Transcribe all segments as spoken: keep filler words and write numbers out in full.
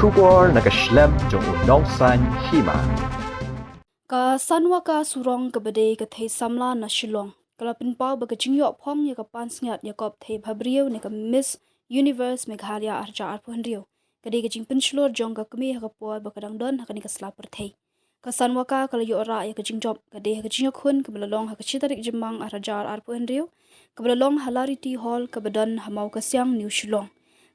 Khubor na ka shlem jong u Nongsaiñ Hima. Ka Sanwaka Surong kaba dei ka thei samla na Shillong ka la pynpaw ba ka jingïoh phong ïa ka pansngiat ïa ka kop thei bhabriew ne ka Miss Universe Meghalaya arhajar arphew hynriew ka dei ka jingpynshlur jong ka kmie ha ka por ba ka dang don ha kane ka sla pyrthei. Ka Sanwaka ka la ïoh rah ïa ka jingjop ka dei ha ka jingïakhun kaba la long ha ka shi tarik Jymmang arhajar arphew hynriew kaba la long ha Lariti Hall kaba don ha Mawkasiang, New Shillong.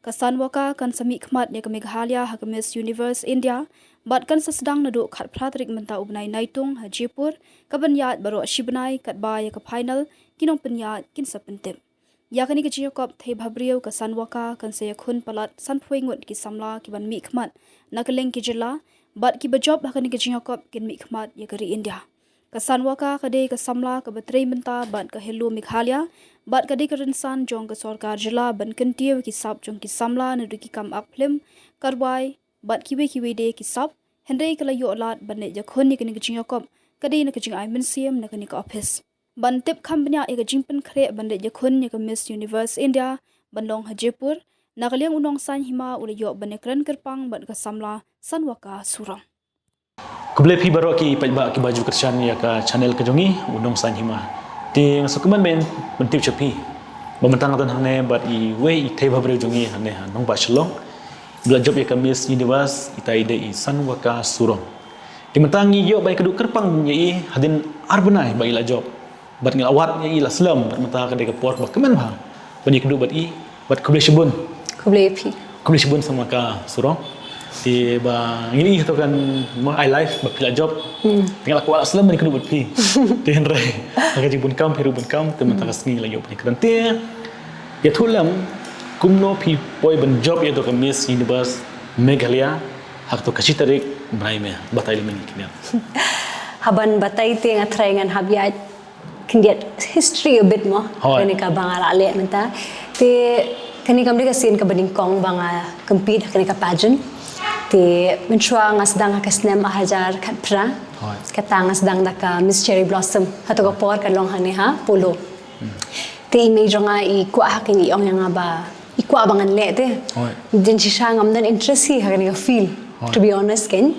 Ka Sanwaka kan sa mihkhmat ïa ka Meghalaya ha ka Miss Universe India bad kan sa sdang naduh khatphra tarik mynta u bnai Naitung ha Jaipur, kaban ïaid baroh shi bnai katba ïa ka final ki nongpynïaid kin sa pyntip. Ïa kane ka jingïakop thei bhabriew ka Sanwaka kan sa ïakhun palat sanphew ngut ki samla kiban mihkhmat na kylleng ki jylla bad kiba jop ha kane ka jingïakop kin mihkhmat ïa ka ri India. Ka Sanwaka ka dei ka samla kaba trei mynta bad ka Hello Meghalaya bad ka dei ka rynsan jong ka sorkar jylla ban kyntiew ïa ki sap jong ki samla naduh ki kam ak phlim, ka rwai bad kiwei kiwei de ki sap, hynrei ka la ïoh lad ban leit ïakhun ïa kane ka jingïakop ka dei na ka jingai mynsiem na kane ka ophis. Ban tip kham bniah ïa ka jingpynkhreh ban leit ïakhun ïa ka Miss Universe India ban long ha Jaipur, na ka liang u Nongsaiñ Hima u la ïoh ban ïakren kyrpang bad ka samla Sanwaka Surong. Khublei phi baroh ki paidbah kiba ju kyrshan ïa ka channel ka jong ngi, u Nongsaiñ Hima. Te nga sngewkmen ban pyntip sha phi ba mynta nga don hangne bad iwei i thei bhabriew jong ngi hangne ha nongbah Shillong ba la jop ïa ka Miss Universe, ita i dei i Sanwaka Surong. Te mynta ngi ïoh ba i kdup kyrpang ïa i hadien ar bnai ba i la jop. Bad ngi la wad ïa i la slem bad mynta ka dei ka por ba kmen bha ban ïakdup bad i. Bad khublei shibun. Khublei phi. Khublei shibun Sanwaka Surong. Te ba ngi i to kan ma i live ba phi la jop. Te ngi la kwah la slem ban ïakdup bad phi. Te hynrei ka jingbun kam phi ruh bun kam te mynta ka sngi la ïoh ban ïakren te. Ïathuh lem kumno phi poi ban jop ïa to ka Miss Universe Meghalaya ha to ka shi tarik bnai May. Batai lem ïa ngi khyndiat. Haban batai te nga trai ngan hap ïa khyndiat history a bit mo. Hooid. Kane kaba nga la leh mynta. Te kane kam dei ka sien kaba nyngkong ba nga compete ha kane ka pageant. Te mynshuwa nga sdang ha ka snem arhajar khatphra. Hooid. Kata nga sdang da ka Miss Cherry Blossom. Ha to ka por ka long hangne ha Polo. Te i mei jong nga i kwah ha kane, i ong ïa nga ba i kwah ba ngan leh te. Hooid. Hynrei shisha ngam don interest hi ha kane ka field. Hooid. To be honest kein.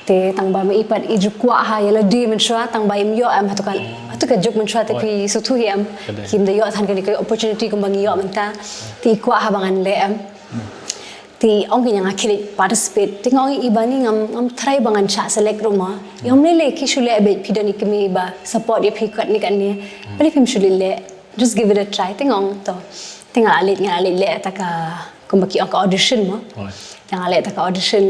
Te tang ba ma i pat i ju kwah ha ïa lade mynshuwa tang ba im ïoh em ha to ka, ha to ka juk mynshuwa te. Hooid. Phi sngewthuh hi em. Ka dei. Kim da ïoh than kane ka opportunity kumba ngi ïoh mynta. Te i kwah ha ba ngan leh em. Te ong ki ïa nga khie leit participate. Te nga ong ïa i ba ni ngam, ngam try ba ngan shah select ruh ma. Ïa ym lei lei ki shu leh beit, phi don i kmie ba support ïa phi katne katne. Balei phim shu leit leh. Just give it a try. Te nga ong to. Te nga la leit, nga la leit leh ta ka kumba ki ong ka audition ma. Hooid. Te nga leit ta ka audition.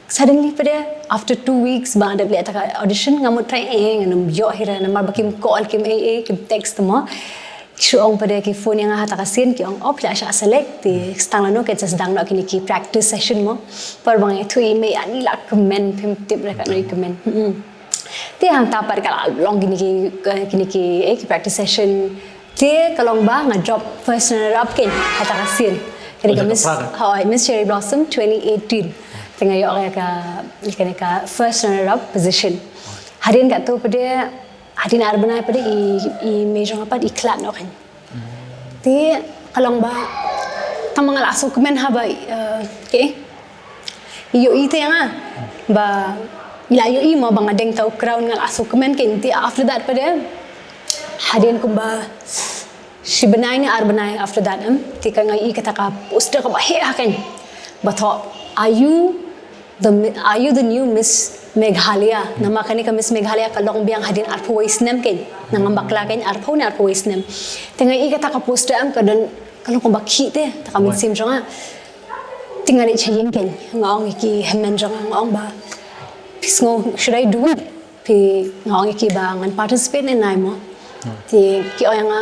Suddenly pat de, after two weeks ba nga dep leh ta ka audition, nga mut trai eh, eh, ngam ïoh hi re, namar ba kim call, kim eh, eh, kim text mo. Ki shu ong pat de ki phone ïa nga ha ta ka sien, ki ong, oh, phi la shah select, te sa tang lano, kin sa sdang noh kine ki practice session mo. Por ba nga ïathuh i mei, ani la kmen, phim tip re katno i kmen. Mm-mm. Te hangta pat ka la long kine ki, kine ki, eh, ki practice session. Te ka long ba nga jop first runner up kein ha ta ka sien. Kane ka Miss, hooid, Miss Cherry Blossom twenty eighteen. Te nga ïoh ka, ka, kane ka first runner up position. Hadien katto pat de, hadien ar bnai pat de i, i mei jong nga pat i khlad noh kein. Te ka long ba tang ba nga la sngewkmen ha ba, eh, ke I ïohi te nga ba i la ïohi mo ba nga deng ta u crown, nga la sngewkmen kein. Te after that pat de hadien kumba shi bnai ne ar bnai after that, em, te ka nga ïohi kata ka poster kaba heh ha kein ba thoh, "Are you the mi-, are you the new Miss Meghalaya?" Namar kane ka Miss Meghalaya ka long biang hadien arphew wei snem kein. Na ngam bakla kein arphew ne arphew wei snem. Te nga ïohi kata ka poster, em, ka don, ka long kumba khih te ta ka mynsiem jong nga. Te nga leit sha ïing kein, nga ong ïa ki hynmen jong nga, nga ong ba, "Phi sngew, should I do it?" Phi, nga ong ïa ki ba ngan participate ne nai mo. Te ki ong ïa nga,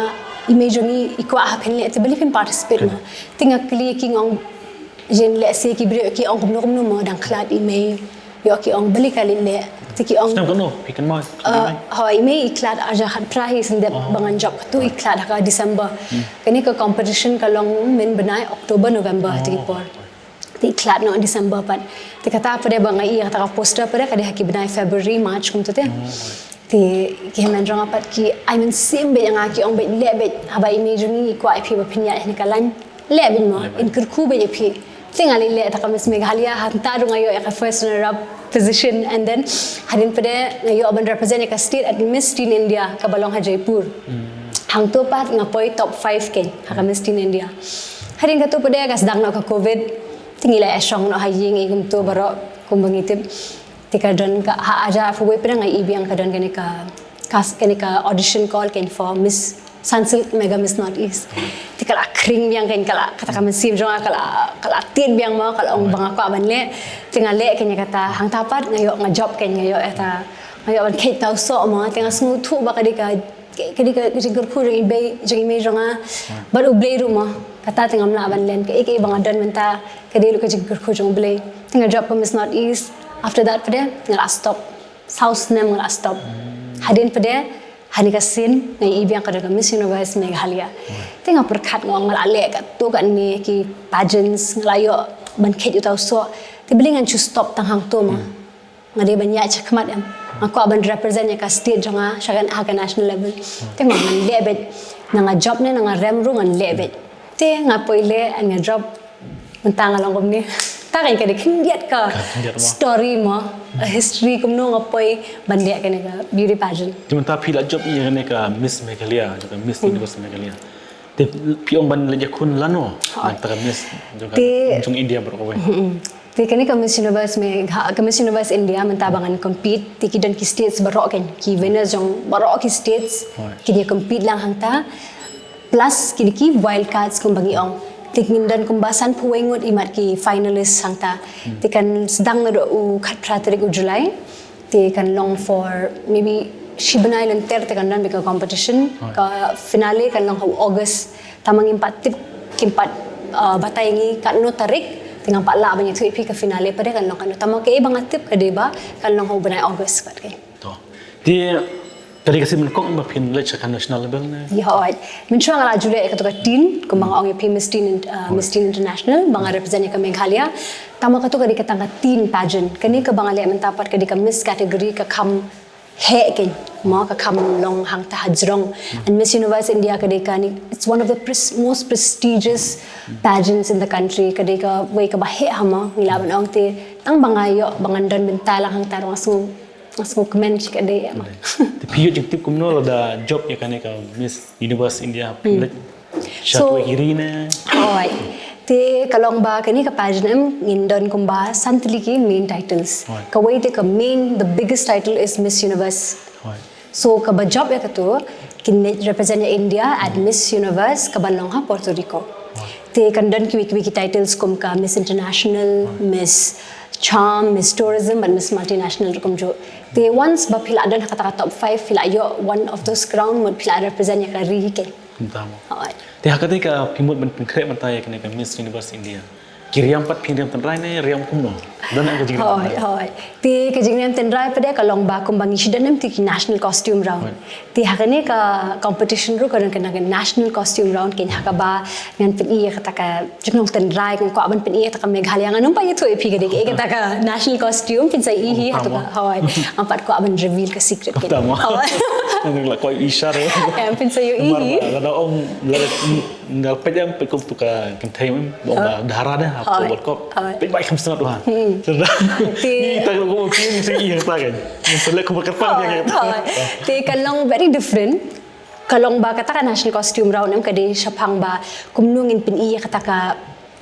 "I mei jong ngi i kwah ha phin leh, te balei phim participate mo?" Te nga kylli ïa ki, nga ong, "Jen leh se ki briew ki ong kumno kumno mo, dang khlad i mei." Ïoh ki ong balei ka leit leh. Te ki ong, snem kano phi kynmaw? Uh, hooid, i mei i khlad arhajar khatphra hi, shen dep ba ngan jop katto i khlad ha ka December. Kane ka competition ka long mynbnai October, November te ki por. Te i khlad noh December pat. Te kata pat de ba nga ïohi kata ka poster pat de ka dei ha ki bnai February, March kumta te. Te ki hynmen jong nga pat ki ai mynsiem beit ïa nga, ki ong beit leh beit, haba i mei jong ngi i kwah ïa phi ba phin ïaid ha kane ka line. Leh beit mo, in kyrkhu beit ïa phi. Te nga leh leh ta ka Miss Meghalaya, hangta ruh nga ïoh ïa ka first runner up position, and then hadien pat de nga ïoh ban represent ïa ka state at Miss Teen India kaba long ha Jaipur. Hangto pat nga poi top five kein ha ka Miss Teen India. Hadien kato pat de ka sdang noh ka covid. Te ngi la ïa shong noh ha ïing, i kumto baroh kumba ngi tip. Te ka don ka ha aja pha wei pat de nga i biang ka don kane ka, ka kane ka audition call kein for Miss Sunsilk Mega Miss Northeast. Te ka la khring biang kein, ka la, kata ka mynsiem jong nga ka la, ka la tied biang mo, ka la ong ba nga kwah ban leh. Te nga leh kein ïa kata, hangta pat nga ïoh, nga jop kein, nga ïoh ïa ta, nga ïoh ban kheit ta u soh mo. Te nga sngewthuh ba ka dei ka, ka dei ka jingkyrkhu jong i bei, jong i mei jong nga. Bad U Blei ruh mo. Kata te ngam lah ban len, kaei kaei ba nga don mynta ka dei ruh ka jingkyrkhu jong U Blei. Te nga jop ka Miss Northeast. After that pat de nga la stop. Saw snem nga la stop. Hadien pat de, ha kane ka sien nga i biang ka don ka Miss Universe Meghalaya. Te nga pyrkhat, nga ong nga la leh katto katne ki pageants, nga la ïoh ban kheit uta u soh. Te balei ngan shu stop tang hangto mo. Nga dei ban ïaid shakhmat em. Nga kwah ban represent ïa ka state jong nga sha ka, ha ka national level. Te nga ong ngan leh beit, na nga jop ne na nga rem ruh ngan leh beit. Te nga poi leh and nga jop. Mynta nga long kumne. Ta kein ka dei khyndiat ka, khyndiat mo, story mo. A history kumno nga poi ban leh kane ka beauty pageant. Te mynta phi la jop ïa kane ka Miss Meghalaya, jong ka Miss Universe Meghalaya. Te phi ong ban leit ïakhun lano, hooid, na kata ka Miss jong ka, te jong India baroh kawei. Te kane ka Miss Universe Megha-, ka Miss Universe India mynta ba ngan compete, te ki don ki states baroh kein, ki winners jong baroh ki states, hooid, kin ïa compete lang hangta. Plus ki dei ki wild cards kumba ngi ong. Te kin don kumba sanphew wei ngut i mat ki finalists hangta. Te kan sdang naduh u khatphra tarik u July. Te kan long for maybe shi bnai lynter te kan don beit ka competition. Hooid. Ka finale kan long ha u August. Tangba ngim pat tip, kim pat, uh, batai ngi katno tarik. Te ngam pat lah ban ïathuh ïa phi ka finale pat de kan long katno. Tangba kaei ba nga tip ka dei ba kan long ha u bnai August pat kein. To. Te ka dei ka sien nyngkong ba phin leit sha ka national level ne? Ïa, hooid. Mynshuwa nga la ju leh ïa kato ka teen, kumba nga ong ïa phi, Miss Teen, uh, Miss Teen International, ba nga represent ïa ka Meghalaya. Tangba kato ka dei ka tang ka teen pageant. Kane kaba nga leh mynta pat ka dei ka Miss category, ka kham heh kein mo, ka kham long hangta hajrong. And Miss Universe India ka dei kane, it's one of the pres-, most prestigious pageants in the country. Ka dei kawei kaba heh ha mo, ngi lah ban ong. Te tangba nga ïoh ba ngan don bynta lang hangta ruh nga sngew, nga sngewkmen shikatdei em. Te phi ïoh jingtip kumno lada jop ïa kane ka Miss Universe India, phi leit sha, so, kiwei ki ri ne? Hooid. Te ka long ba kane ka pageant em ngin don kumba san tylli ki main titles. Hooid. Kawei te ka main, the biggest title is Miss Universe. Hooid. So kaba jop ïa kato kin leit represent ïa India at Miss Universe kaba long ha Puerto Rico. Hooid. Te kan don kiwei kiwei ki titles kum ka Miss International, hooid, Miss Charm, Miss Tourism bad Miss Multinational ruh kumjuh. Te once ba phi la don ha kata ka top five, phi la ïoh one of those crown, mut phi la represent ïa ka ri hi kein. Kumta mo. Hooid. Te ha kata ka phi mut ban pynkhreh mynta ïa kane ka Miss Universe India, ki riam pat, phin riam tynrai ne riam kumno? Don ka jingrem tynrai? Hooid, hooid. Te ka jingrem tynrai pat de ka long ba kumba ngi shu don em te ki national costume round. Hooid. Te ha kane ka competition ruh ka don kane ka national costume round, kein ha kaba ngan pyni ïa kata ka jinglong tynrai, ngan kwah ban pyni ïa kata ka Meghalaya. Ngan ym pat ïathuh ïa phi ka dei kaei kata ka national costume, phin sa ïohi ha kata ka, hooid. Ngam pat kwah ban reveal ka secret kein. Kumta mo. Hooid. Ngan la kwah ïohi share. Em, phin sa ïohi. Namar ba lada ong, lada, lada peit em, peit kum tu ka kynthei em, ba ong ba dhara ne ha World Cup. Hooid. Peit ba kham sngewthuh ha. Te, ita ko phin sa ïohi ha kata kein. Ngan sa leh kum ba kyrpang ïa kata. Hooid. Te ka long very different. Ka long ba kata ka national costume round em ka dei shaphang ba kumno ngin pyni ïa kata ka,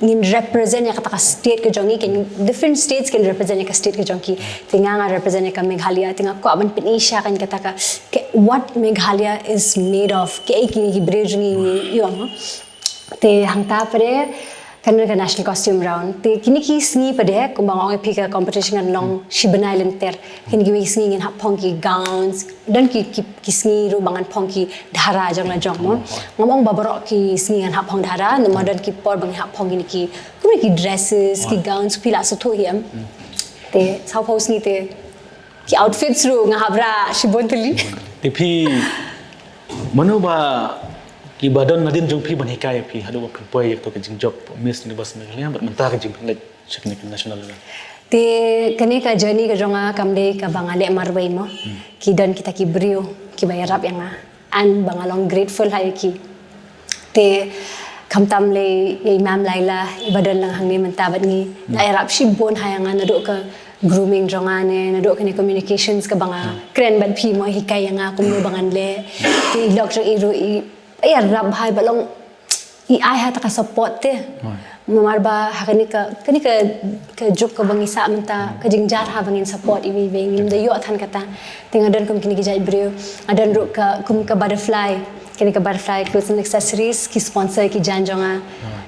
ngin represent ïa kata ka state ka jong ngi, kein different states kin represent ïa ka state ka jong ki. Te nga, nga represent ïa ka Meghalaya, te nga kwah ban pyni sha kein kata ka, ka, what Meghalaya is made of, kaei kine ki briew jong ngi, ïoh mo. Te hangta pat de kan don ka national costume round. Te kine ki sngi pat de kumba nga ong ïa phi ka competition kan long shi bnai lynter. Kine kiwei ki sngi ngin hap phong ki gowns, don ki, ki, ki sngi ruh ba ngan phong ki dhara jong la jong mo. Ngam ong ba baroh ki sngi ngan hap phong dhara, namar don ki por ba ngi hap phong kine ki, kumne ki dresses, ki gowns, phi la sngewthuh hi em. Te sawphew sngi te ki outfits ruh nga hap rah shibun tylli. Te phi, mano ba kiba don nadien jong phi ban hikai ïa phi haduh ba phin poi ïa kato ka jingjop Miss Universe Meghalaya bad mynta ka jingphin leit sha kane ka national level? Te kane ka journey ka jong nga kam dei kaba nga leh marwei mo. Ki don kita ki briew kiba ïarap ïa nga, and ba nga long grateful ha ïa ki. Te Khamtam lei ïa i Mam Laila, iba don lang hangne mynta bad ngi. Nga ïarap shibun ha ïa nga, naduh ka grooming jong nga ne, naduh kane communications kaba nga kren bad phi mo, hikai ïa nga kumno ba ngan leh. Te i lok jong i ruh i ïarap bha, iba long i ai ha kata ka support te. Namar ba ha kane ka, kane ka, ka juk kaba ngi sah mynta, ka jingjia ha ba ngin support iwei iwei, ngim da ïoh than kata. Te nga don kum kine ki jait briew, nga don ruh ka, kum ka Butterfly, kane ka Butterfly Clothes and Accessories, ki sponsor ki jaiñ jong nga.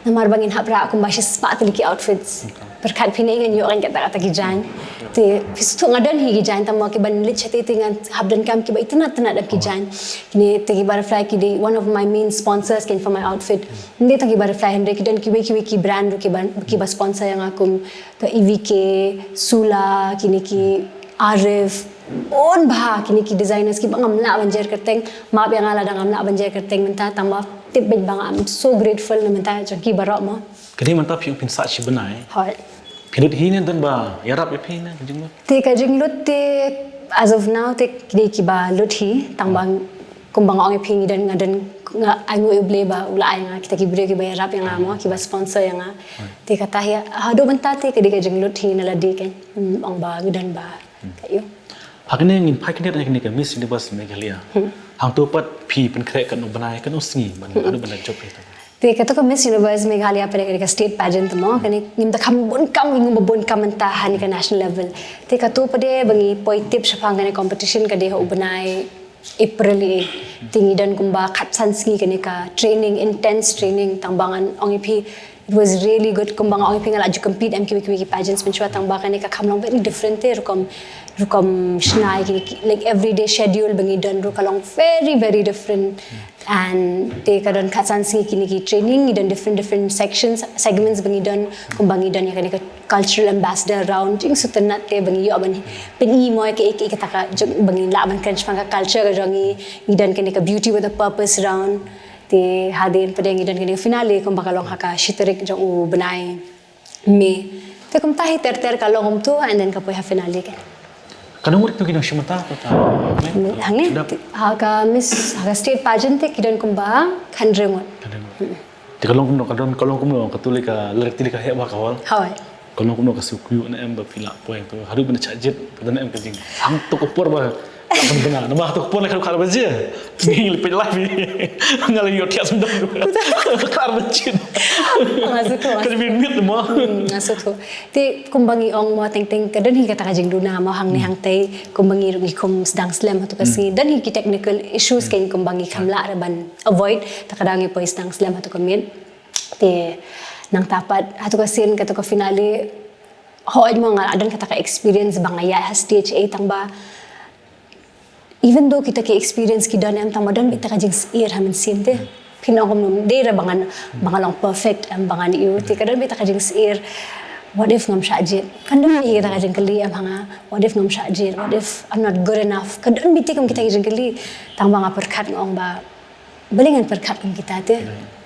Namar ba ngin hap rah kumba shispah tylli ki outfits. Pyrkhat phi ne, ngan ïoh kan kata, kata ki jaiñ. Te phi sngewthuh, nga don hi ki jaiñ tang mo, kiban leit shatei te ngan hap donkam kiba itynnat tynnat em ki jaiñ. Kine te ki Butterfly ki dei one of my main sponsors kein for my outfit. Ym dei tang ki Butterfly, hynrei ki don kiwei kiwei ki brand ruh kiban, kiba sponsor ïa nga kum ka E V K, Sula, kine ki Arif, bun bha kine ki designers kiba ngam lah ban jer kyrteng. Map ïa nga lada ngam lah ban jer kyrteng mynta, tang ba tip beit ba nga, I'm so grateful na mynta jong ki baroh mo. Kane mynta phi ong phin sah shi bnai. Hooid. Phi lut hi ne don ba ïarap ïa phi ne ka jinglut? Te ka jinglut te, as of now te ki dei kiba lut hi, tang ba kumba nga ong ïa phi, ngi don, nga don, nga ainguh ïa U Blei ba u la ai nga kita ki briew kiba ïarap ïa nga mo, kiba sponsor ïa nga. Te kata hi, haduh mynta te ka dei ka jinglut hi na lade kein. Hmm, ong ba ngi don ba ka ïoh. Ha kane ngin phai khyndiat ïa kane ka Miss Universe Meghalaya. Hangto pat phi pynkhreh katno bnai, katno sngi ban haduh ban da jop ïa kata? Te kato ka Miss Universe Meghalaya pat ka dei ka state pageant mo, kane ngim da kham bun kam, ngim da bun kam mynta ha kane ka national level. Te kato pat de ba ngi poi tip shaphang kane competition ka dei ha u bnai April eh. Te ngi don kumba khatsan sngi kane ka training, intense training, tang ba ngan ong ïa phi, it was really good. Kumba nga ong ïa phi, nga la ju compete em kiwei kiwei ki pageants mynshuwa, tang ba kane ka kham long very different te, rukom, rukom shna ïa ki, ki, like, everyday schedule ba ngi don ruh ka long very, very different. And te ka don khatsan sngi kine ki training, ngi don different, different sections, segments ba ngi don, kumba ngi don ïa kane ka cultural ambassador round, jingsngewtynnat te ba ngi ïoh ban pyni mo ïa kaei kaei kata ka jong ba ngi lah ban kren shaphang ka culture ka jong ngi. Ngi don kane ka beauty with a purpose round. Te hadien pat de ngi don kane ka finale kumba ka long ha ka shi tarik jong u bnai May. Te kumta hi ter ter ka long kumto and then ka poi ha finale kein. Katno ngut ki nongshim bynta kata? Hangne ha ka Miss, ha ka state pageant te ki don kumba khathynriew ngut. Te ka long kumno, ka don, ka long kumno, kato lei ka lynti lei ka heh bha ka hall. Hooid. Ka long kumno, ka shu kyiuh ne em ba phi lah poi to, haduh ban da shah jied, ka don em ka jing, hangto ka por ba lah ban bna, namar hangto ka por lei ka dei khatar ba jied. Ngi leh peit live, nga la ïoh thiah sendang. Khatar ba jied. Nga sngewthuh. Ka dei minit mo. Hmm, nga sngewthuh. Te kumba ngi ong mo, teng teng ka don hi kata ka jingduna mo hangne hangtei, kumba ngi ruh ngi khum sdang slem hato ka sngi, don hi ki technical issues kein kumba ngi kham lah re ban avoid, ta ka daw ngi poi sdang slem hato ka miet. Te nangta pat hato ka sien, kato ka finale, hooid mo nga la don kata ka experience ba nga ïaid ha stage eh, tang ba even though kita ki experience ki don em, tang ba don beit ta ka jingsyier ha mynsiem te. Phin ong kumno, ym dei re ba ngan, ba ngan long perfect em, ba ngan ïoh, te ka don beit ta ka jingsyier. What if ngam shah jied? Kan don beit ta ka jingkylli em ha nga. What if ngam shah jied? What if I'm not good enough? Ka don beit te kum kita ki jingkylli. Tang ba nga pyrkhat, nga ong ba balei ngan pyrkhat kum kita te.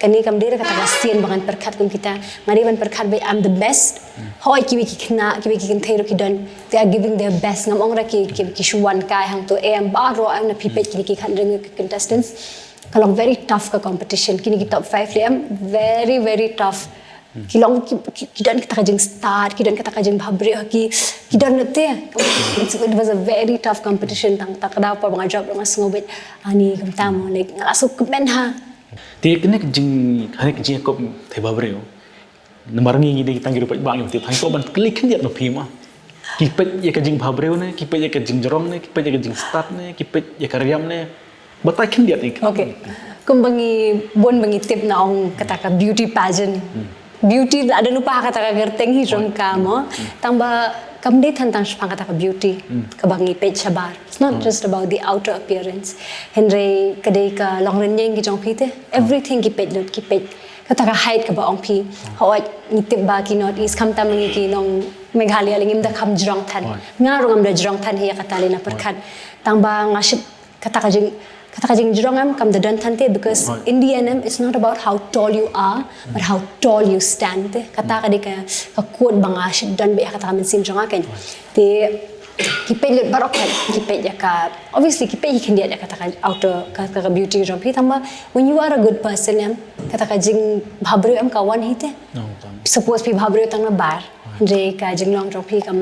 Kane kam dei re kata ka sien ba ngan pyrkhat kum kita. Nga dei ban pyrkhat ba I'm the best. Hooid, kiwei ki khynnah, kiwei ki kynthei ruh ki don, they are giving their best. Ngam ong re ki, ki, ki shu wan kai hangto em, baroh em, na phi peit kine ki khathynriew ngut ki contestants. Ka long very tough ka competition. Kine ki top five lei em, very, very tough. Ki long ki, ki, ki don kata ka jingstad, ki don kata ka jingbhabriew ha ki, ki don te. It was a very tough competition, tang ta ka daw por ba nga jop ruh nga sngew beit, ani kumta mo, like, nga la sngewkmen ha. Te kane ka jing, kane ka jingïakob thei bhabriew. Namar ngi, ngi dei tang ki ruh paidbah, ngi tip, tang ko ban kylli khyndiat na phi ma. Ki peit ïa ka jingbhabriew ne, ki peit ïa ka jingjrong ne, ki peit ïa ka jingstad ne, ki peit ïa ka riam ne. Batai khyndiat ïa ka. Okay. Kumba ngi bun ba ngi tip, nga ong kata ka beauty pageant. Beauty la da lypa ha kata ka kyrteng hi jong ka mo. Tang ba kam dei tang tang shaphang kata ka beauty kaba ngi peit shabar. It's not just about the outer appearance. Hynrei ka dei ka longrynieng ki jong phi te. Everything ki peit lut, ki peit. Kata ka height kaba ong phi. Hooid, ngi tip ba ki North East, khamtam ngi ki nong Meghalaya lei ngim da kham jrong than. Nga ruh ngam da jrong than hi ïa kata lei, na pyrkhat. Tang ba nga shait kata ka jing, kata ka jingjrong em kam da don than te, because in the end em, it's not about how tall you are, but how tall you stand te. Kata ka dei ka, ka quote ba nga shait don beit ha kata ka mynsiem jong nga kein. Te Ki peit lut baroh, ki peit ïa ka, obviously ki peit hi khyndiat ïa kata ka outer, ka, ka, ka beauty jong phi, tangba when you are a good person, em, kata ka jingbhabriew em ka wan hi te. Suppose phi bhabriew tang na bar, hynrei ka jinglong jong phi kam,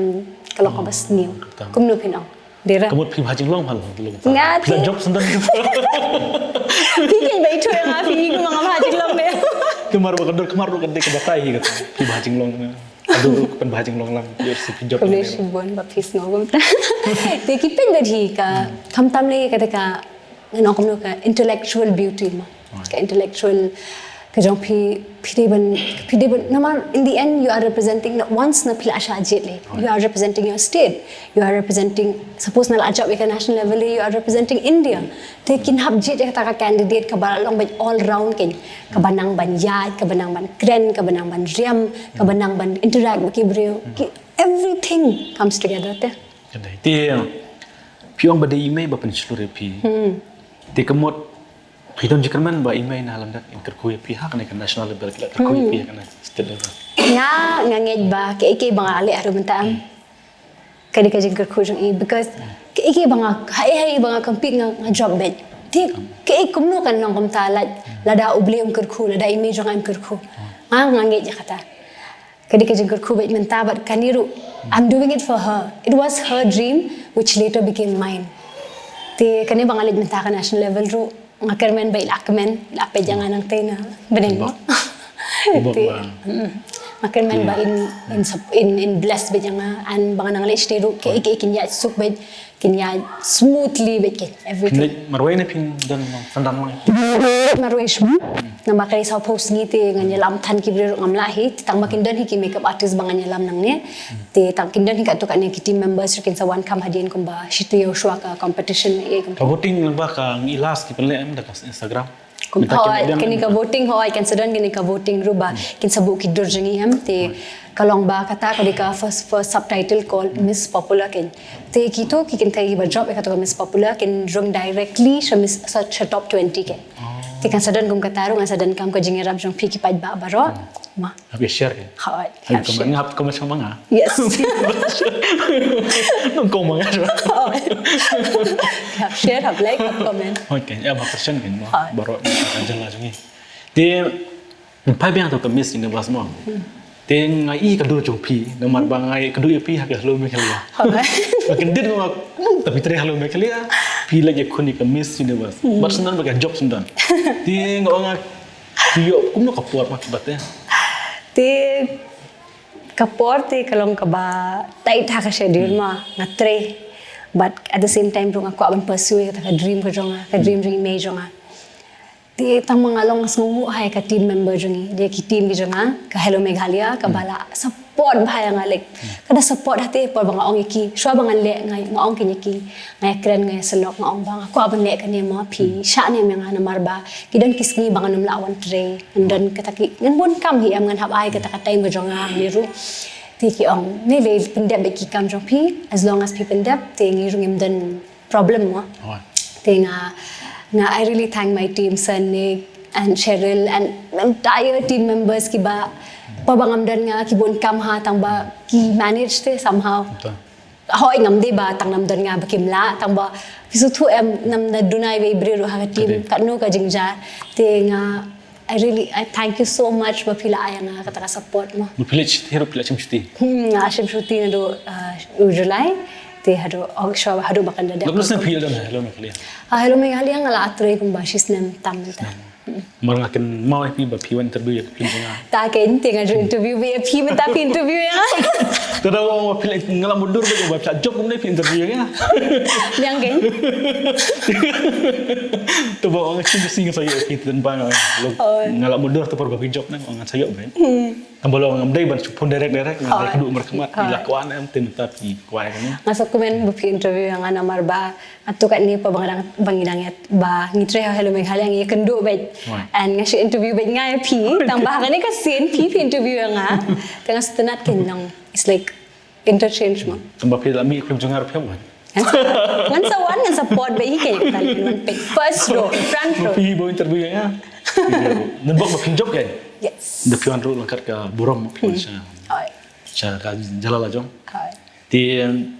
ka long kaba sniew. Kumno phin ong? Dei re. Ka mut phi bha jinglong, bha long. Nga phi la jop sendang. Phi keiñ ba ithuh ïa nga, phi kumba nga bha jinglong ne. Kumar ba ka dur, kumar ruh ka dei ka batai hi kata. Phi bha jinglong ne. Ka dur ruh ka pynbha jinglong lang. Dur si phi jop. Khublei shibun ba phi sngew kumta. Te ki peit lut hi ka, khamtam lei kata ka, ngan ong kumno, ka intellectual beauty mo. Ka intellectual, ka jong phi, phi dei ban, phi dei ban, namar in the end you are representing, once na phi la shah jied lei, you are representing your state, you are representing, suppose na la jop ïa ka national level lei, you are representing India. Te kin hap jied ïa kata ka candidate kaba long beit all round keiñ, kaba nang ban ïaid, kaba nang ban kren, kaba nang ban riam, kaba nang ban interact bad ki briew. Ki, everything comes together te. Ka dei te, phi ong ba dei i mei ba pynshlur ïa phi. Te ka mut phi don jingkyrmen ba i mei na London in kyrkhu ïa phi ha kane ka national level, ki la kyrkhu ïa phi ha kane state level. Nga, nga ngeit ba kaei kaei ba nga leh haduh mynta, em, ka dei ka jingkyrkhu jong i, because kaei kaei ba nga, haei haei ba nga compete, nga, nga jop beit. Te kaei, kumno kan long kumta, lada, lada U Blei um kyrkhu, lada i mei jong nga im kyrkhu. Nga, nga ngeit ïa kata. Ka dei ka jingkyrkhu beit mynta bad kane ruh, I'm doing it for her. It was her dream which later became mine. Te kane ba nga leit mynta ka national level ruh, nga kyrmen ba i la kmen, i la peit ïa nga nangtei na bneng mo. Te, mm, nga kyrmen ba in, in, in, in bless beit ïa nga, and ba nga nang leit shatei ruh, kaei kaei kin ïaid suk beit, kin ïaid smoothly beit keiñ, everything. Phin leit marwei ne phin don lang, phin don lang? Marwei shuh. Namar ka dei saw phew sngi te ngan ïalam than ki briew ruh ngam lah hi, te tang ba kin don hi ki makeup artist ba ngan ïalam nangne. Te tang kin don hi katto katne ki team members ruh kin sa wan kham hadien kumba shi taïew shuwa ka competition, eh, kumba. Ka voting ba ka ngi last ki pynleh em da ka Instagram. Kum, hooid, kane ka voting, hooid, kan sa don kane ka voting ruh ba kin sa buh ki dur jong ngi em, te ka long ba kata ka dei ka first, first subtitle called Miss Popular keiñ. Te kito ki kynthei ba jop ïa kato ka Miss Popular kin rung directly sha Miss, sha, sha top twenty keiñ. Te kan sa don kum kata ruh, ngan sa donkam ka jingïarap jong phi ki paidbah baroh. Ma. Hap ïa share keiñ. Hooid, hap comment, share. Hap comment sha ma nga. Yes. Nang comment ma nga. Hooid. Hap share, hap like, hap comment. Hooid keiñ, ïa ba percent keiñ ma. Hooid. Baroh ka jylla jong ngi. Te Pynphai biang to ka Miss Universe mo. Te nga i ka dur jong phi, namar ba nga i ka dur ïa phi ha ka Hello Meghalaya. Ba kyndit nga, hmm, tapi trei Hello Meghalaya, phi leit ïakhun ïa ka Miss Universe. Bad sngewdon ba ka jop sngewdon. Te nga ong nga, phi ïoh kumno ka por ma ki bate? Te ka por te ka long kaba tight ha ka schedule ma, nga trei. But at the same time ruh nga kwah ban pursue ïa ka dream ka jong nga, ka dream jong i mei jong nga. Te tang ma nga long nga sngewnguh ha ka team member jong ngi, ïa ki team ki jong nga, ka Hello Meghalaya, kaba la support bha ïa nga, like, ka da support ha te por ba nga ong ïa ki, shuwa ba ngan leh nga, nga ong keiñ ïa ki, nga ïakren nga ïasyllok nga ong ba nga kwah ban leh kane mo, phi shah ne em ïa nga namar ba ki don ki sngi ba ngan ym lah wan trei, ngan don kata ki, ngan bun kam hi em, ngan hap ai kata ka time ka jong nga ne ruh. Te ki ong, ne lei pyndep beit ki kam jong phi, as long as phi pyndep, te ngi ruh ngim don problem mo. Te nga, nga, I really thank my team, Sir Nick and Cheryl and entire team members kiba, por ba ngam don nga, ki bun kam ha, tang ba ki manage te somehow. Hooid, ngam dei ba tang nam don nga ba kim lah, tang ba phi sngewthuh em, nam da duna iwei i briew ruh ha ka team, katno ka jingjia. Te nga, I really, I thank you so much ba phi la ai ïa nga kata ka support mo. Ba phi leit shuti, ruh phi la shim shuti? Hmm, nga shim shuti naduh, uh, u July, te haduh August, haduh ba kan da dep. Ba kano snem phi ïoh don ha Hello Meghalaya? Ha Hello Meghalaya nga la trei kumba shi snem tam mynta. Namar nga kynmaw ïa phi ba phi wan interview ïa ka film jong nga. Ta keiñ, te nga ju interview beit ïa phi mynta phi interview ïa nga. Te da ong ba phi la, nga la mutdur ba phi la jop kumne phi interview ïa nga. Biang keiñ. Te ba ong nga shisha nga sa ïoh phi, te ba nga, nga la mutdur te por ba phi jop ne ong nga sa ïoh beit. Tang ba long ngam dei ban shu phone direct direct, nga dei ka duh markhmat, phi la kwah ne em, te mynta phi kwah ïa kane. Nga sngewkmen ba phi interview ïa nga namar ba Atu katne por ba nga dang, ba ngi dang ïa, ba ngi trei ha Hello Meghalaya ngi ïakynduh beit. And nga shu interview beit nga ïa phi, tang ba ha kane ka scene phi, phi interview ïa nga. Te nga sngewtynnat keiñ nang. It's like interchange mo. Tang ba phi la mih film jong nga ruh phi wan. Ngan sa wan, ngan support beit hi keiñ, ngan wan peit first row, front row. Phi ba interview ïa nga. Ngan bok ba phin jop keiñ. Yes. Da phi wan ruh lang kat ka burom phi wan sha, sha ka jylla la jong. Te, em,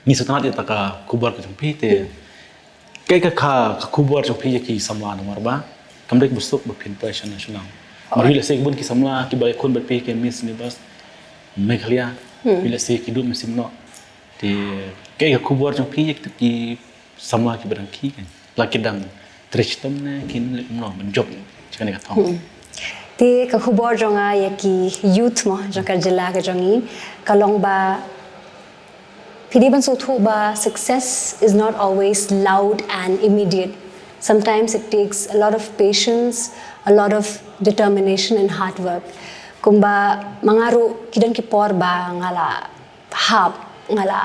Ngi sngewtynnat ïa kata ka khubor ka jong phi te. Kaei ka, ka, ka khubor jong phi ïa ki samla namar ba kam dei ba suk ba phin poi sha national. Mar ïa lehse bun ki samla kiba ïakhun bad phi ki Miss Universe Meghalaya. Ïa lehse ki duh mynsiem noh. Te kaei ka khubor jong phi ïa ki samla kiba dang khih kan. La ki dang trei shitom ne kin leh kumno ban jop ïa kane ka thong. Te ka khubor jong nga ïa ki youth mo jong ka jylla ka jong ngi ka long ba phi dei ban sngewthuh ba success is not always loud and immediate. Sometimes it takes a lot of patience, a lot of determination and hard work. Kumba ma nga ruh ki don ki por ba nga la hap, nga la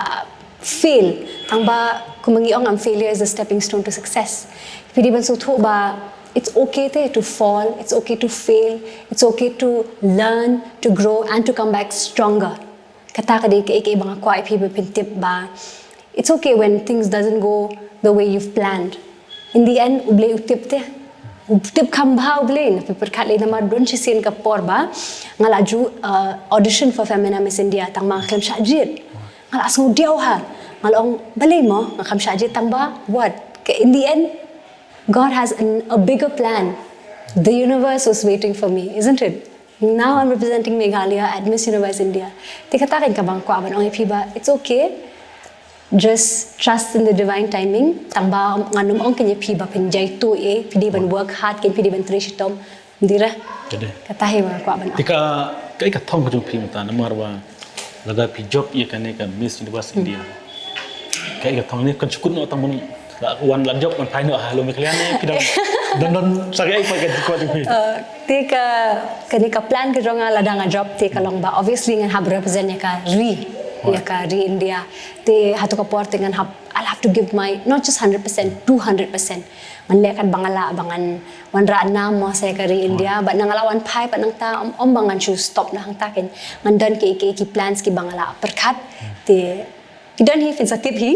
fail. Tang ba kumba ngi ong, um, failure is a stepping stone to success. Phi dei ban sngewthuh ba it's okay te to fall, it's okay to fail, it's okay to learn, to grow and to come back stronger. Kata ka dei kaei kaei ba nga kwah ïa phi ba phin tip ba it's okay when things doesn't go the way you've planned. In the end, U Blei u tip te. U tip kham bha U Blei, na phi pyrkhat lei namar don shisien ka por ba nga la ju, uh, audition for Femina Miss India, tang ba nga khlem shah jied. Nga la sngewdiaw ha. Nga la ong balei mo nga khlem shah jied, tang ba what? Ka, in the end, God has an, a bigger plan. The universe was waiting for me, isn't it? Now I'm representing Meghalaya at Miss Universe India. Te kata ka dei kaba nga kwah ban ong ïa phi ba it's okay. Just trust in the divine timing. Tang ba ngan ym ong kein ïa phi ba phin jai tuh, eh, phi dei ban work hard, kein phi dei ban trei shitom. Dei re. Kata hi ba nga kwah ban ong. Te ka, kaei ka thong ka jong phi mynta namar ba lada phi jop ïa kane ka Miss Universe India. Kaei ka thong ne kan shu kut noh tang ban wan la jop ban phai noh ha Hello Meghalaya ne phi dang don don sa kaei ka jingkwah jong phi. Uh, te ka, kane ka plan ka jong nga lada nga jop te ka long ba obviously ngan hap represent ïa ka ri, ïa ka ri India. Te ha tu ka por te ngan hap, I'll have to give my not just hundred percent, two hundred percent. Ngan leh kat ba nga lah ba ngan wanrah nam mo sha ka ri India, but nang la wan phai pat nangta, ym, ym ba ngan shu stop na hangta kein. Ngan don ki, ki, ki plans kiba nga la pyrkhat. Te ki don hi, phin sa tip hi.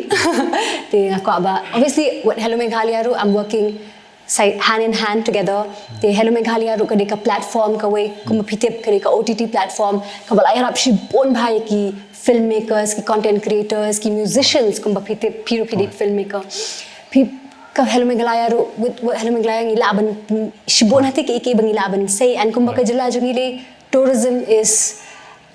Te nga kwah ba obviously with Hello Meghalaya ruh I'm working side, hand in hand together. Te Hello Meghalaya ruh ka dei ka platform kawei kumba phi tip, ka dei ka O T T platform kaba la ïarap shibun bha ïa ki filmmakers, ki content creators, ki musicians, kumba phi tip, phi ruh phi dei filmmaker. Phi, ka Hello Meghalaya ruh, with, with Hello Meghalaya ngi lah ban, mm, shibun hati ki, ki ba ngi lah ban sei, and kumba ka jylla jong ngi lei, tourism is,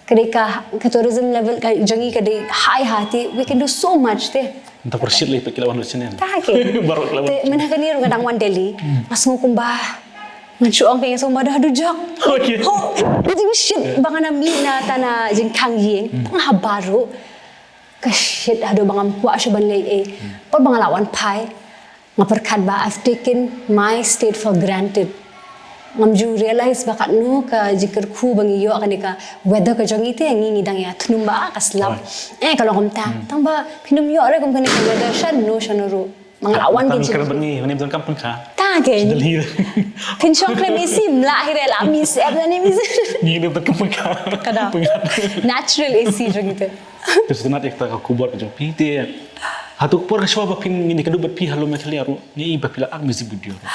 ka dei ka, ka tourism level ka jong ngi ka dei high hati, we can do so much te. Nta pyrshit lei peit ki la wan lut sini. Ta ke. Baroh ki la wan. Te mynta kane ruh nga dang wan Delhi. Nga sngew kumba ngan shu ong kein, nga sngew kumba da haduh jok. Okay. Ho, ka jingshit ba nga na mih na tang na jingkhang ïing. Nga baroh ka shit haduh ba ngam kwah shuh ban leh ei. Pat ba nga la wan phai, nga pyrkhat ba I've taken my state for granted. Ngam ju realize ba katno ka jingkyrkhu ba ngi ïoh kane ka weather ka jong ngi te, ngi, ngi dang ïa thnum ba ka slap. Eh, ka long kumta. Tang ba phin ym ïoh re kum kane ka weather shano shano ruh. Ma nga la wan kein. Kyrpad ngi, ngi don kam pynkhah. Ta kein. Delhi. Phin shong khlem A C, mlah hi re la mi sep na ni mi. Ngi don kam pynkhah. Ka da. Natural A C jong ngi te. Te sngewtynnat ïa kata ka khubor ka jong phi te. Ha tu ka por ka shuwa ba phin ngin ïakynduh bad phi ha Hello Meghalaya ruh, ngi i ba phi la act music video ruh.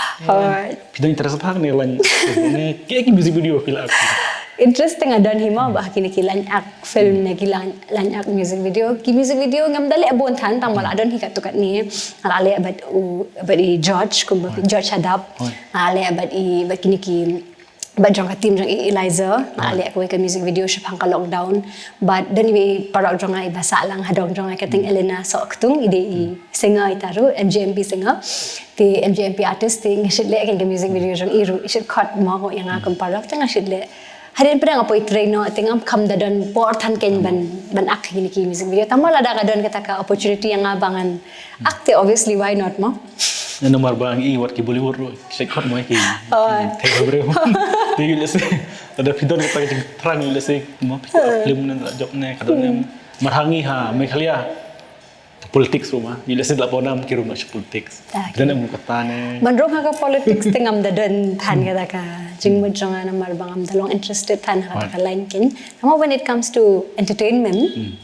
Phi don interest bha ne line ne ki, ki music video phi la act. Interest te nga don hi mo ba ha kine ki line act film ne ki line, line act music video. Ki music video ngam da leh bun than, tang ba la don hi katto katne. Nga la leh bad u, bad i George, kumba phi, George Shadap. Nga la leh bad i, bad kine ki bad jong ka team jong i Eliza, nga la leh kawei ka music video shaphang ka lockdown. Bad don iwei i paralok jong nga iba sah lang ha dong jong nga, ka kyrteng Elena Sohktung, i dei i singer ita ruh, M G M P singer. Te M G M P artist, te nga shait leh kein ka music video jong i ruh, i shait khot mo ïa nga kum paralok, te nga shait leh. Hadien pat nga poi trei noh, te ngam, kam da don por than kein ban, ban act ha kine ki music video. Tang ba lada ka don kata ka opportunity ïa nga ba ngan act te obviously why not mo. Namar ba ngi i wat ki Bollywood ruh, shait khot mo ki. Thei ba briew. Te ïoh lehse. Lada phi don kata ka jingthrang ïoh lehse mo phi film ne la jop ne ka don ne. Mar ha ngi ha Meghalaya. Politics ruh ma. Ïoh lehse la pynam ki ruh ma sha politics. Don em kata ne. Ban rung ha ka politics te ngam da don than kata ka jingmut jong nga namar ba ngam da long interested than ha kata ka line kein. Tang ba when it comes to entertainment,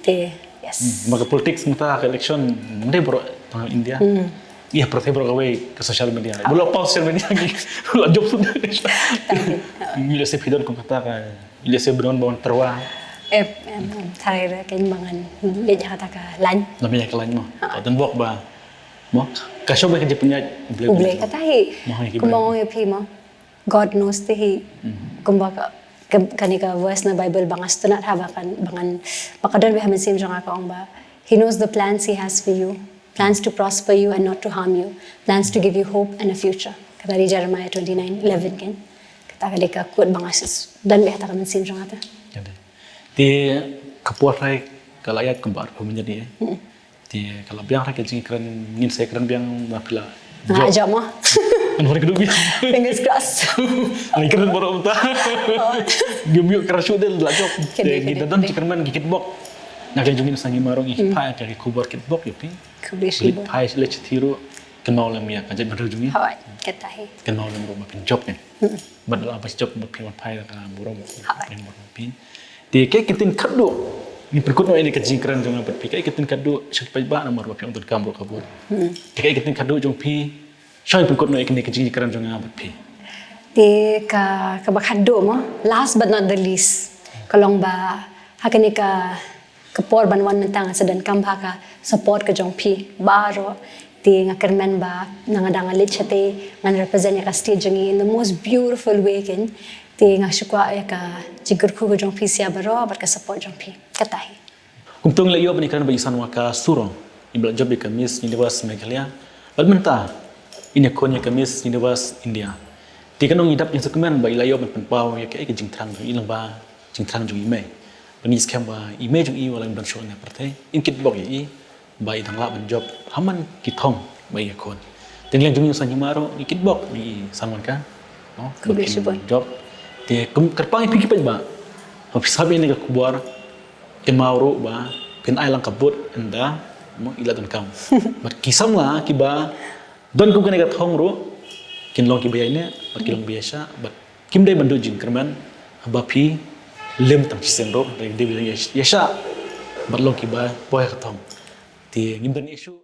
te, yes. Ma ka politics mynta ka election mynta baroh tang India. Ïa pyrthei baroh kawei ka social media. Baroh pa social media ngi la jop sud. Ngi lehse phi don kum kata ka, ngi lehse ba don ba wan tyrwa. Em, em, em, tharai re kan ba ngan leit ha kata ka line. Lam ïa ka line mo. Ha. Ka don bok ba. Mo, ka shong ba ka jingpynïaid U Blei. U Blei kata hi. Mo, ha ki Blei. Kumba ong ïa phi mo. God knows te hi. Hmm. Kumba ka, ka, kane ka verse na Bible ba nga sngewtynnat ha ba kan, ba ngan, ba ka don beit ha mynsiem jong nga ka ong ba, He knows the plans He has for you. Plans to prosper you and not to harm you. Plans to give you hope and a future. Kata dei Jeremiah twenty-nine eleven kan. Kata ka dei ka quote ba nga sngewtynnat beit ha ka mynsiem jong nga te. Ka dei. Te ka por hi ka la ïaid kumba arphew minit ïa. Hmm. Te ka la biang hi ka jingkren, ngin sa kren biang ba phi la jop. Ah, jop mo. Ngan hor ka duh biang. Fingers crossed. Ngan kren baroh mynta. Oh. Ngim ïoh kren shuh te la jop. Ka dei, ka dei, ka dei. Te ngi da don jingkyrmen ki kitbok. Na ka jong ngin sa ngi marong ngi phai ka ki khubor kitbok ïa phi. Khublei shibun. Leit phai leit shathie ruh. Kynmaw lem ïa ka jaitbynriew jong ngi. Hooid, kata hi. Kynmaw lem ruh ba phin jop ne. Hmm. Bad la ba jop ba phin wan phai ka burom. Hooid. Phin burom phi. Te kaei ka ktien khatduh. Ngi pynkut noh ïa ka jingkren jong nga bad phi. Kaei ka ktien khatduh sha ki paidbah namar ba phi ong donkam ruh ka bor. Hmm. Te kaei ka ktien khatduh jong phi. Sha ngi pynkut noh ïa kane ka jingkren jong nga bad phi. Te ka, kaba khatduh mo. Last but not the least. Ka long ba ha kane ka, ka por ban wan mynta ngan sa donkam bha ka support ka jong phi baroh. Te nga kyrmen ba na nga dang leit shatei ngan represent ïa ka state jong ngi in the most beautiful way kan. Te nga shu kwah ïa ka jingkyrkhu ka jong phi sha baroh bad ka support jong phi. Kata hi. Kumta ngi la ïoh ban ïakren bad i Sanwaka Surong, iba la jop ïa ka Miss Universe Meghalaya. Bad mynta in ïakhun ïa ka Miss Universe India. Te ka nong i dap ïa sa kmen ba i la ïoh ban pynpaw ïa ka, ïa ka jingthrang jong i lyngba jingthrang jong i mei. Ba ngi skhem ba i mei jong i wat la im don shuh na pyrthei, in kitbok ïa i ba i dang lah ban jop ha man ki thong ba i ïakhun. Te ngi liang jong ngi u San Hima ruh ngi kitbok ïa i Sanwaka. No? Khublei shibun. Jop. Te kum kyrpang ïa phi ki paidbah. Ba phi sngap ïa kane ka khubor. Kynmaw ruh ba phin ai lang ka vote ynda mo i la donkam. Bad ki samla kiba don kum kane ka thong ruh kin long kiba ïaineh bad kin long ba ïaishah bad kim dei ban duh jingkyrmen haba phi lem tang shisien ruh dei dei ba ïaishah bad long kiba poi ha ka thong. Te ngim don issue.